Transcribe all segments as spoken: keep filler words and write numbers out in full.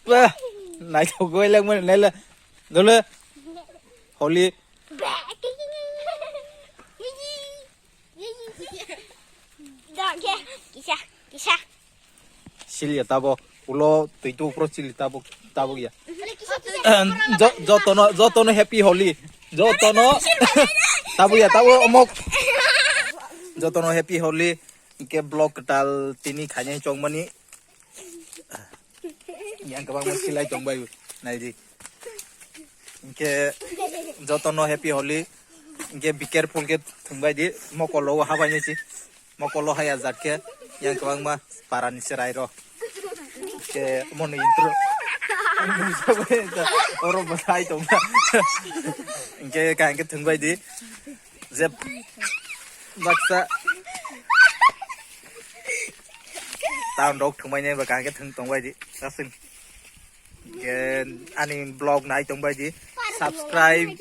Bah, naithok goi lang mani naila. Dole. Holi. Kisa, kisa. Sili ya tabo. Ulo twi tu pro sili tabo, tabo ya. Em, jo-, jotono, jotono happy Holi. Jotono. Tabo ya, tabo omok. Jotono happy Holi. Hingke vlog kwtal tini khainai chongmani. Yang kwbangma silai tongbai naidi. Hingke jotono happy Holi. Hingke be careful khe thwngbai di. Mokolo habaini si. Mokolo haya jat khe yang kwbangma parani chwrairok. Hingke omono intro. Oro bwsai tongma. Hingke kaham khe thwngbai di. Je baksa town rok thwngmani ba kaham khe thwng tongbai di aswk. Hingke ani vlog nai tongbai di, subscribe,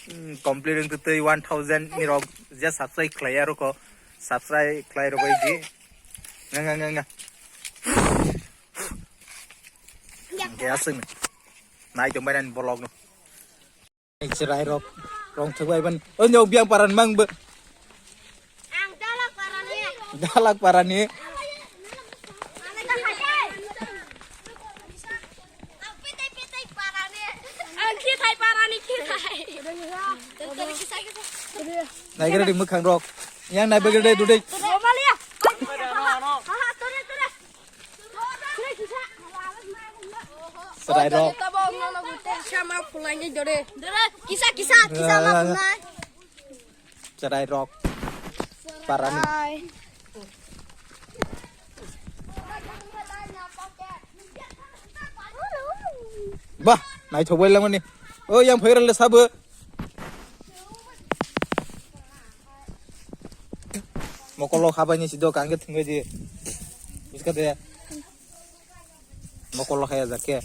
mm, complete wngtwi one thousand ni rok je subscribe khlaiya rokho subscribe khlai rwbai di. Nga, nga, nga, nga. Hingke aswk nai tongbai ani vlog no. Chwrai rok rong thwk bai ban. O nyok biang paran mang bo. Ang dalak parani. Dalak parani. Ang pitai pitai parani. Ang khithai parani khithai. Nai gari di mwkhang rok. Yang nai bagari dudai. Romalia. Chwrai rok. Sama pulangnya dore. Dore, kisa, kisa, kisa ma punai. Chwrai rok. Parani. Bah, naithok bai langmani. O yang phairal le sabo. Mokolo khabaini sido kangke thwngwi di. Buskade. Mokolo khaya jakke.